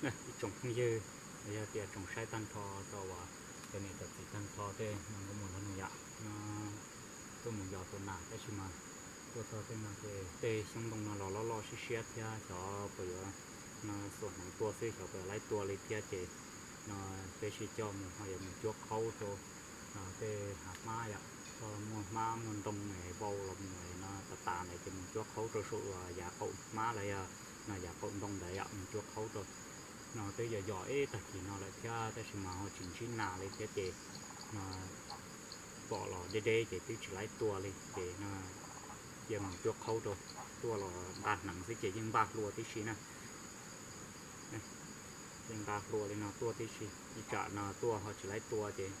Ib tsoom phooj ywg, yog tias tsoom saib tag nrho rau uas cov niam cov txiv tag nrho tej no, nkauj muam nraug nus yom, no tuaj mus yos tua nas tab sis mas tuaj txog tej no ces tej xyoob ntoo no los loj loj siab siab thiab xyov puas yuav, no xuas hneev tua xwb xyov puas yuav laib tua li thiab ces no peb sib coj mus ho yuav mus cuab qhaub rau no tej hav hmab yom, muaj hmab muaj ntoo vau los mus no tas tas ntawd ces mus cuab qhaub rau saum yav qaum hmab los yog no yav qaum ntoo ntawd yom, mus cuab qhaub rau no twb yog yos ib tag kis no lawm thiab tab sis mas ho tsis ntsib nas li thiab ces no pom los deb deb ces twb tsis laib tua li ces no cia mus cuab qhaub rau, tuaj los nqa hneev xwb ces yeej npaj hlua tib si na. Yeej nqa hlua li no tuaj tib si, ib tsam no tuaj ho tsis laib tua ces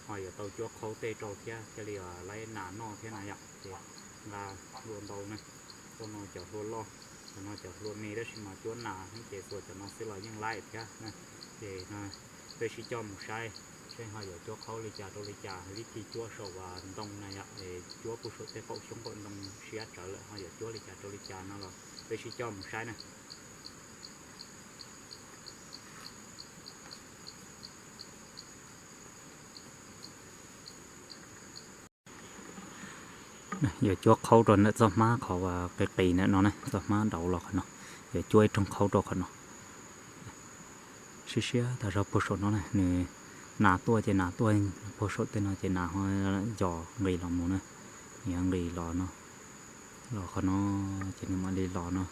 ho yuav tau cuab qhaub tej rau thiab thiaj li laib nas noj thiab na yom. Ces nqa hlua ntau na, tuaj no cov hlua loj, cov no cov hlua me tab sis mas cuab nas ces xuas cov no xwb los yeej laib thiab na. Ces no peb sib coj mus saib seb ho yuav cuab qhaub li cas rau li cas, vib thij cuab saum ntoo na yom, cuab puag saum tej qaum xyoob qaum ntoo siab tsawv lawm ho yuav cuab li cas rau li cas no los peb sib coj mus saib na. Yuav cuab qhaub rau ntawm txoj hmab qhov uas qis qis ntawm no na, txoj hmab dauv los qhov no, yuav cuab ib rooj qhaub rau qhov no. Siab siab tas zog puag saum no na, nws nas tuaj ces nas tuaj puag saum tej no ces nas ho yos nqis los mus na, nws yuav nqis los no, los qhov no ces nws mam li los no,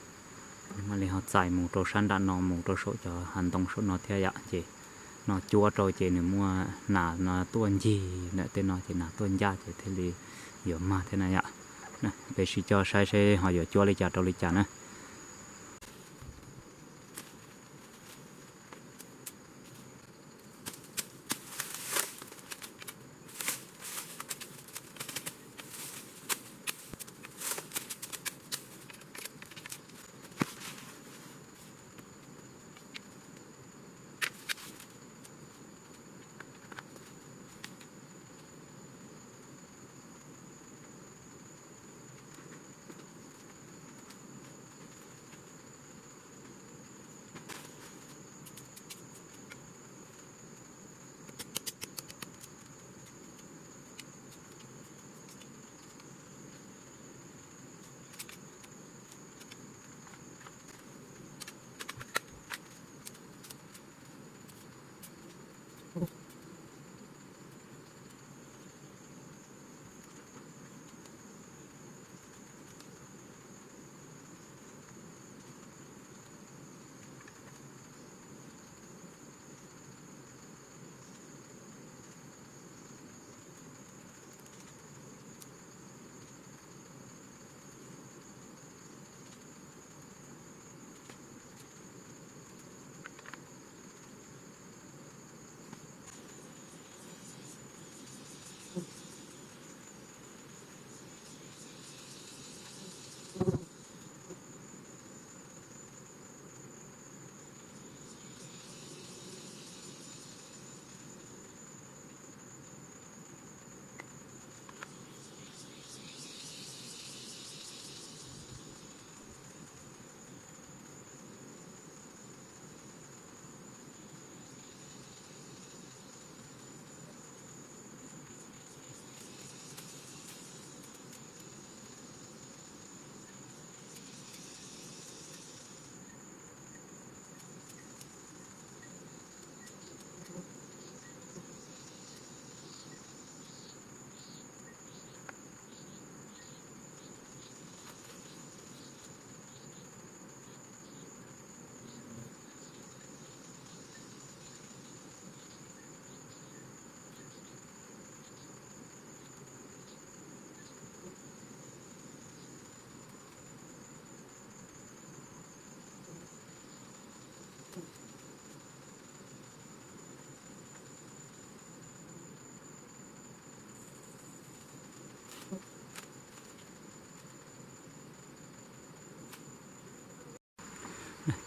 nws mam li ho txais mus rau sab nram no mus rau saum cov hav ntoo saum no thiab yom. Ces no cuab rau ces nws muaj nas no tuaj ncig ntawm tej no ces nas tuaj ncaj ces thiaj li yuav mag thiab na yom. Peb sib coj saib seb ho yuav cuab li cas rau li cas na.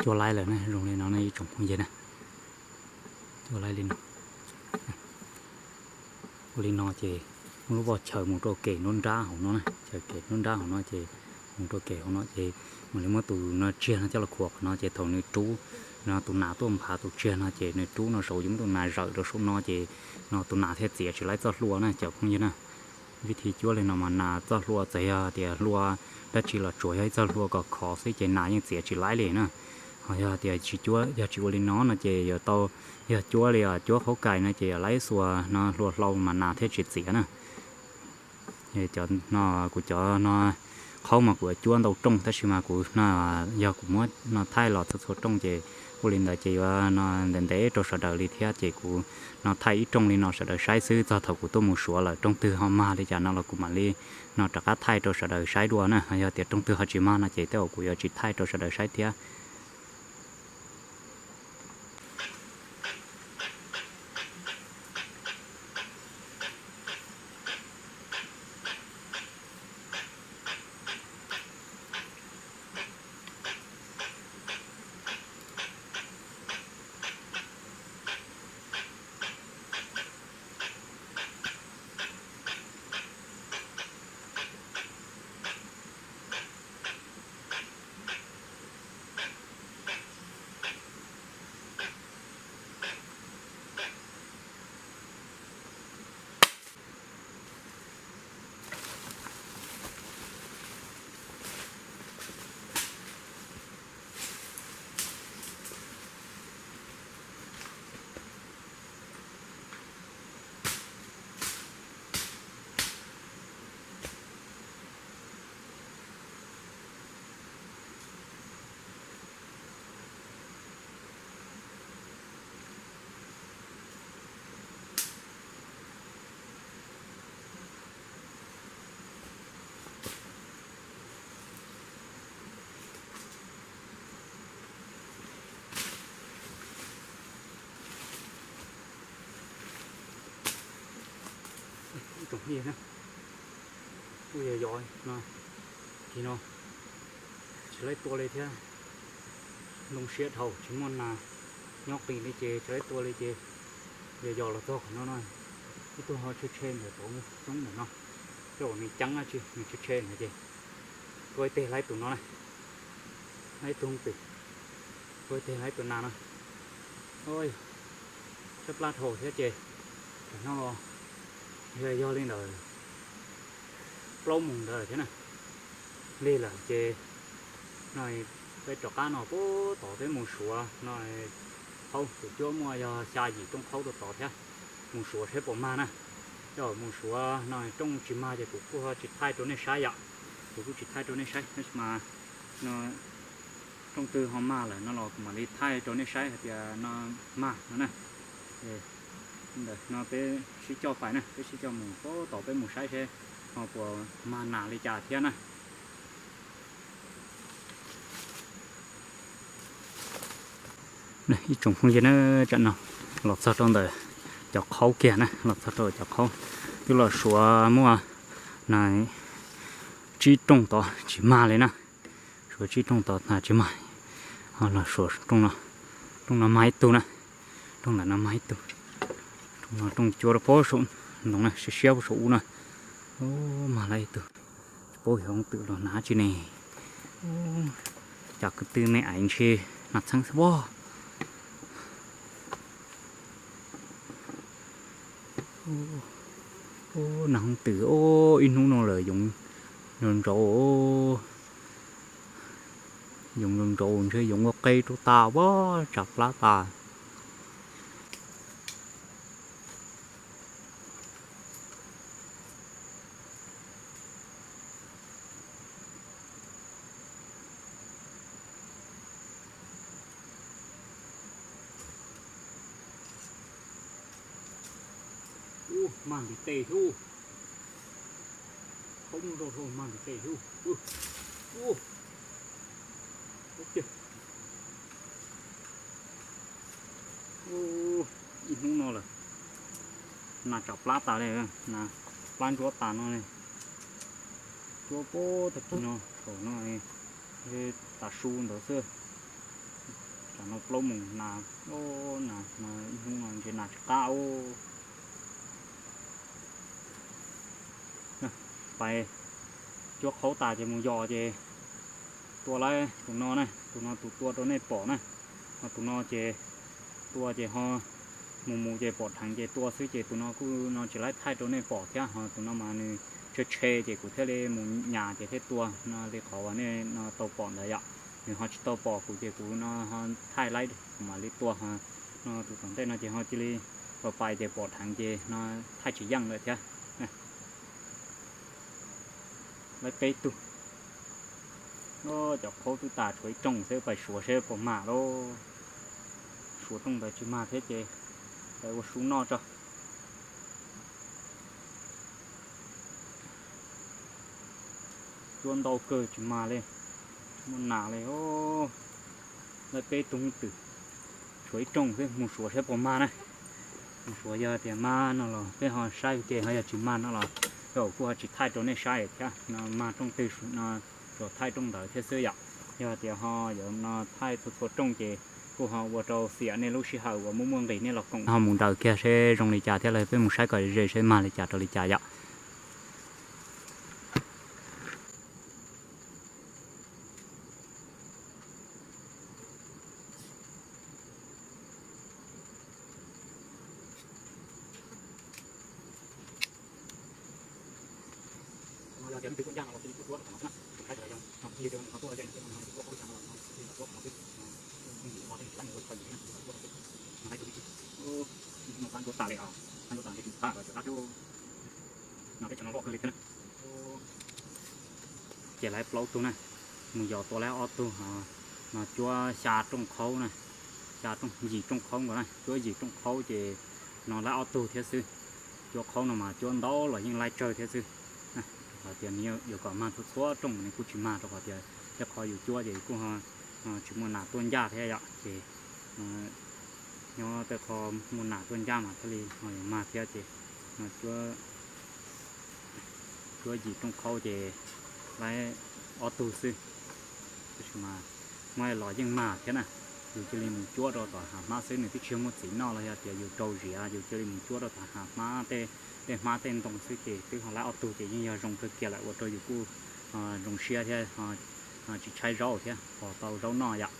Cua laib lawm na, zoo li no ne ib tsoom phooj ywg na. Cua laib li no. Ua li no ces muab lub voj chaws mus rau kem nruab nrab hauv no na, chaws kem nruab nrab hauv no ces mus rau kem hauv no ces mam li muab tus no tsiaj no coj los khuam qhov no ces thaum nws rub No tus nas tuaj nphav tus tsiag no ces nws rub no saum yoov tus nas zawm rau saum no ces no tus nas thiaj txiav tsis laib txoj hlua na cov phooj ywg na. Vib thib cuab li no mas nas txoj hlua txawm yog tias hlua dab tsi los tsuas yog ib txoj hlua kom khov xwb ces nas yeej txiav tsis laib li na. Ho yog tias tsis cuab, yog tsis ua li no no ces yuav tau, yog cuab li cuab qhaub kais no ces yuav laib xuas no hlua hlau mas nas thiaj tsis txiav na. Cov no, kuv cov no qhaub mas kuv yuav cuab ntau rooj tab sis mas kuv no yog kuv muab no thaij los txhua txhua rooj ces ua li ntawd ces yuav no ntev ntev rau sawv daws li thiab ces kuv no thaij ib rooj li no sawv daws saib xwb, txog thaum kuv tuaj mus Suav lawm rooj twg ho mag li cas no los kuv mam li no rov qab thaij rau sawv daws saib dua na. Yog tias rooj twg ho tsis mag no ces tej zaum kuv yuav tsis thaij rau sawv daws saib thiab. Ib tsoom phooj ywg na, kuj yog yog no, kis no tsis laib tua li thiab, ntoo siab dhau tsis muaj nas nyob qis li ces tsis laib tua li ces yog yog los txog qhov no no, ib tug ho tshe tshe ntawm tod coob ntawm no, tej zaum nws ceeb dab tsi nws tshe tshe ntawd ces tua ib teg laib tus no na, laib tus twm, tua ib teg laib tus nas no. Tshaib plab dhau thiab ces tam no los yog li ntawd plaub moos ntawd thiab na, lig lawm ces no peb rov qab no puag tod peb mus Suav no, qhaub tus cuab muaj yog xya yim rooj qhaub rau tod thiab, mus Suav saib puas mag na. Yog mus Suav no rooj tsis mag ces kuv kuj tsis thaij rau nej saib yom, kuv kuj tsis thaij rau nej saib tab sis mas no rooj twg ho mag lawm no los kuv mam li thaij rau nej saib hais tias no mag no na. Ntawm no peb sib coj pais na, peb sib coj mus puag tod peb mus saib seb ho puas mag nas li cas thiab na. Ib tsoom phooj ywg na, tsam no los txog rau ntawm cov qhaub kiag na, los txog rau cov qhaub, twb los suav muaj na, tsib rooj tod tsis mag li na, suav tsib rooj tod tsis mag, los suav rooj no, rooj no mag ib tug na, rooj ntawm no mag ib tug, rooj no rooj cuab rau puag saum ntoo na, siab siab puag saum ub na, mag lawm ib tug. Tsis paub yog hoob twm los nas tsi ne. Cas kwv tw me aiv ntshe nas txheeb xwb pob. Nas hoob twm, ib hnub no lawm yoov ntsauv, yoov ntsauv ntshe yoov ua qe rau tas pob, tsam plab tas. Ub, mag ntiv tes thiab. Qhov ub rau rau mag ntiv tes thiab. Ib hnub no lawm, nas tsam plab tas li, nas plab ntsuab tas no li. Cuab puag tag kis no, thaum no tas su ntawd xwb. Tsam no plaub moos nas, nas no ib hnub no ntshe nas tsis qab ub. Pais cuab qhaub tas ces mus yos ces tua lawm tus no na, tus no tus tua rau nej pom na. Tus no ces tua ces ho mus mus ces pom dheev ces tua xwb ces tus no kuj no tsis laib thaij rau nej pom thiab. Ho tus no mas nws tshe tshe ces kuv thiaj li mus nyas ces thiaj tua no li qhov uas nej no tau pom ntawd yom. Nws ho tsis tau pom kuv ces kuv no ho thaij laib kuv mam li tua. Ho no tus tom ntej no ces ho cia li pais pais ces pom dheev ces no thaij tsis yeej lawm thiab. Laib peb tug. Cov qhaub twb tas tshuav ib rooj xwb, pais suav seb puas mag lauj. Suav rooj ntawd tsis mag thiab ces pais ua su noj tso. Cuab ntau kawg tsis mag li, tsis muaj nas li. Laib peb tug twm, tshuav ib rooj xwb, mus suav saib puas mag na. Mus suav yog tias mag no los peb ho saib ua ke, ho yog tsis mag no los kuj ho tsis thaij rau nej saib thiab. No mag rooj twg no tsuas thaij rooj ntawd thiab xwb yom. Yog tias ho yuav no thaij txhua txhua rooj ces kuj ho ua rau xiam nej lub sij hawm uas muaj muaj nqis nej los koom. Ho mus nraws kiag seb zoo li cas thiab lawm peb mus saib kom ze seb mag li cas rau li cas yom. Ces laib plaub tug na, mus yos tua laib ob tug, no cuab xya rooj qhaub na, xya rooj yim rooj qhaub nkaus na, cuab yim rooj qhaub ces no laib ob tug thiab xwb. Cuab qhaub no mas cuab ntau los yeej laib tsawg thiab xwb. Rau qhov tias nws yuav kom mag txhua txhua rooj nws kuj tsis mag, rau qhov tias tej qhov yus cuab ces kuj tsis muaj nas tuaj ncaj thiab yom. Ces nyob tej qho muaj nas tuaj ncaj mas thiaj li ho yuav mag thiab. Ces cuab yim rooj qhaub ces laib ob tug xwb. Tab sis mas muaj los yeej mag thiab na. Yus cia li mus cuab rau tom hav hmab xwb, nws twb tsis yog muaj txiv noj los yog tias yus rau ziav, yus cia li mus cuab rau tom hav hmab, tej hmab tej ntoo xwb ces twb ho laib ob tug ces yeej yog zoo kawg kiag lawm, ua rau yus kuj zoo siab thiab tsis tshaib zaub thiab, ho tau zaub noj yom.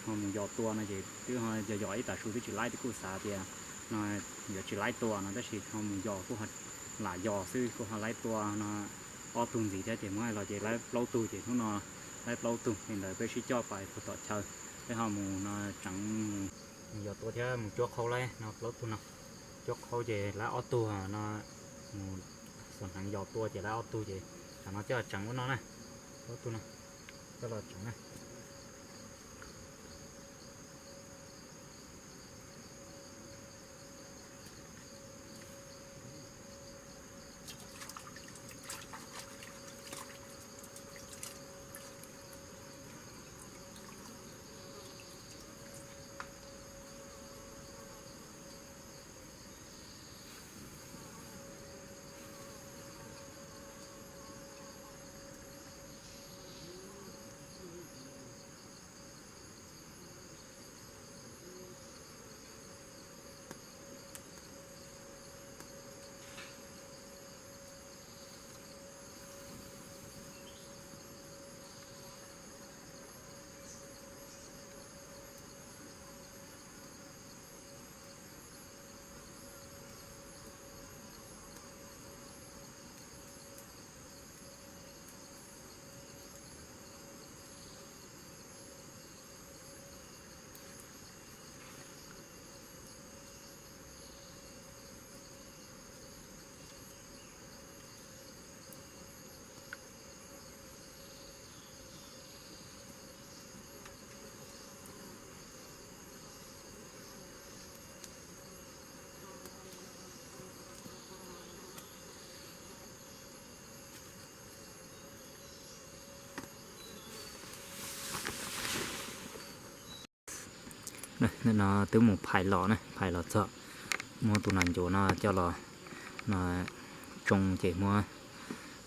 Ho mus yos tua no ces twb ho yos yos ib tag su twb tsis laib, twb kuj xav tias no yuav tsis laib tua no, tab sis ho mus yos kuj lam yos xwb, kuj ho laib tua no ob tug ntxiv thiab. Ces muab los ces laib plaub tug, ces hnub no laib plaub tug li ntawd peb sib coj pais puag tom chaw, peb ho mus no tseev mus yos tua thiab mus cuab qhaub laib no plaub tug no. Cuab qhaub ces laib ob tug no, mus xom hneev yos tua ces laib ob tug ces tsam no coj tseev ua no na, plaub tug no coj los tseev na. No twb mus phais los na, phais los txog muab tus nas ncuav no coj los no tsoo ces muab,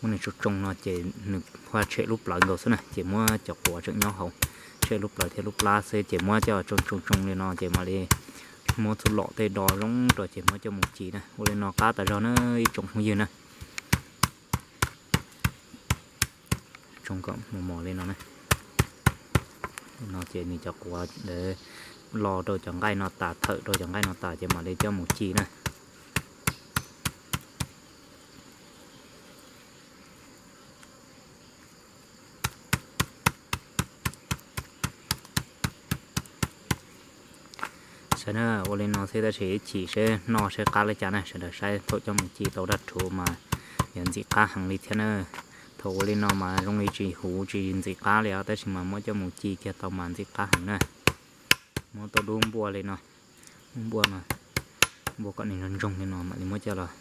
muab nws tsoo tsoo no ces nws pha tshem lub plawv nkaus xwb na, ces muab cov quav tseem nyob hauv, tshem lub plawv thiab lub plab xwb, ces muab coj tsoo tsoo tsoo li no ces mam li muab txhua lom tej do zoo rau ces muab coj mus ci na. Ua li no qab tas zog na ib tsoom phooj ywg na. Tsoo kom mos mos li no na. No ces nws cov quav ntawd lo rau cov nqaij no tas, thawm rau cov nqaij no tas ces mam li coj mus ci na. Saib na, ua li no xwb tab sis ib chim seb noj seb qab li cas na, sawv daws saib thaum coj mus ci tau daj rhuv mas yuav ntxim qab heev li thiab na. Thaum ua li no mas zoo li tsis huv tsis ntxim qab li os, tab sis mas muab coj mus ci kiag tau mas ntxim qab heev na. Muab tuaj dub npuaj li no, npuaj no, npuaj kom nws ntsoog ntsoog li no mam li muab coj los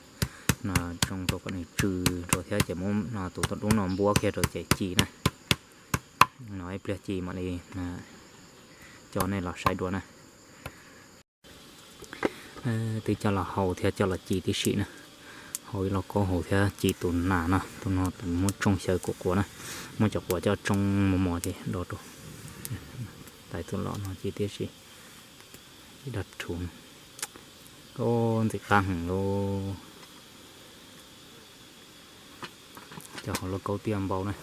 no tsoo rau kom nws tsw rau thiab ces muab no tus tuaj dub no npuab kiag rau ces ci na. No ib pliag ci mam li coj nej los saib dua na. Twb coj los hau thiab coj los ci tib si na. Hau ib lauj kaub hau thiab ci tus nas no, tus no tus muab tsoo xyaw kuv quav na. Muab cov quav coj tsoo mos mos ces do rau tais txuj lom no ci tib si. Ib dab rhuv, ntxim qab heev lauj. Cov hauv lauj kaub tiaj npau na,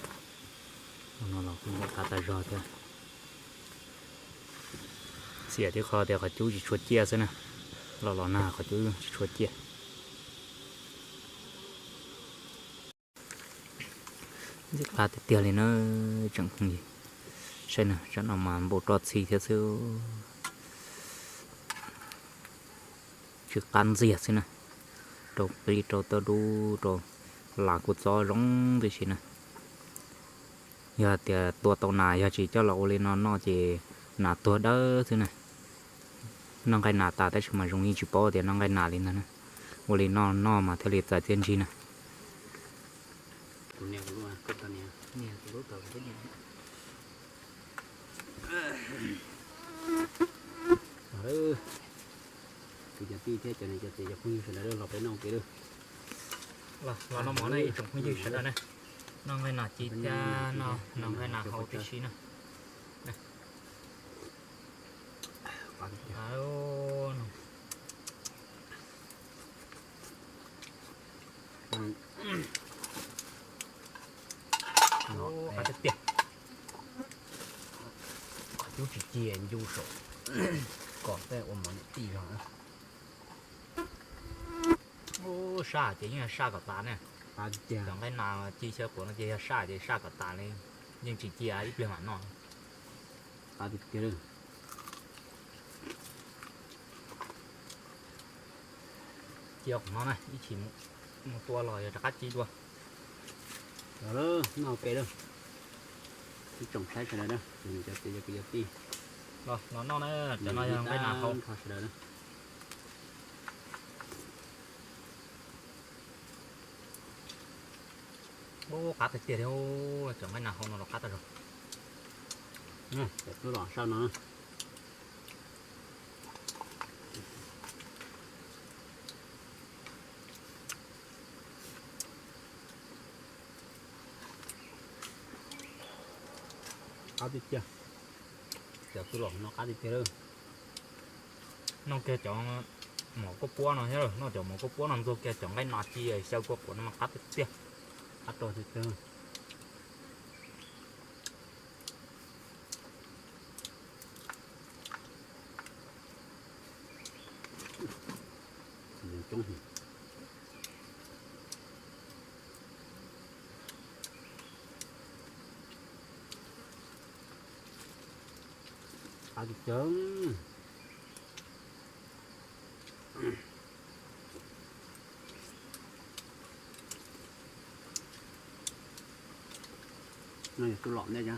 no los kuj ntxim qab tag zog thiab. Xiam tib qho tias qhov cub tsis tshua ciaj xwb na, los los nag qhov cub tsis tshua ciaj. Ntxim qab tiag tiag li na tsoom phooj ywg. Saib na, tsam no mas npau roj txhij thiab xwb. Tsw qab ntxiag xwb na, rau qij rau tauj dub rau las kuj txob zoo tib si na. Yog tias tua tau nas yog tsis coj los ua li no noj ces nas tuag dawb xwb na. Noj nqaij nas tas tab sis mas zoo yeej tsis paub tias noj nqaij nas li ntag na. Ua li no noj mas thiaj li txais txiaj ntsig na. Kuv cov tij thiab cov niam cov txiv cov phooj ywg sawv daws los peb noj ua ke. Los noj mov na ib tsoom phooj ywg sawv daws na. Noj nqaij nas ci thiab noj nqaij nas hau tib si na. Qab tiag tiag. Qhov cub tsis ci ncu saum kom tej ua mov niam tij zog. Ub, saj ces yeej saj kom tas ne. Cov nqaij nas ci xyaw quav no ces yog saj ces saj kom tas li, yeej tsis cia ib pliag mam noj. Cia qhov no na, ib chim mus tua los yog rov qab ci dua. Noj ua ke, ib tsoom saib sawv daws na, cov tij cov kwv cov tij. Los noj na, cov no yog nqaij nas hau sawv daws na. Ub, qab tiag tiag li, cov nqaij nas hau no los qab tag zog. Cov tub los saib no. Qab tiag tiag, cov tub los no qab tiag tiag. Noj kiag cov mov kuaj puab no thiab, noj cov mov kuaj puab no ntxuag kiag cov nqaij nas ci xyaw kua quav no mas qab tiag tiag. Qab rau tiag tiag. Qab tiag tiag. No yog tub los ntej.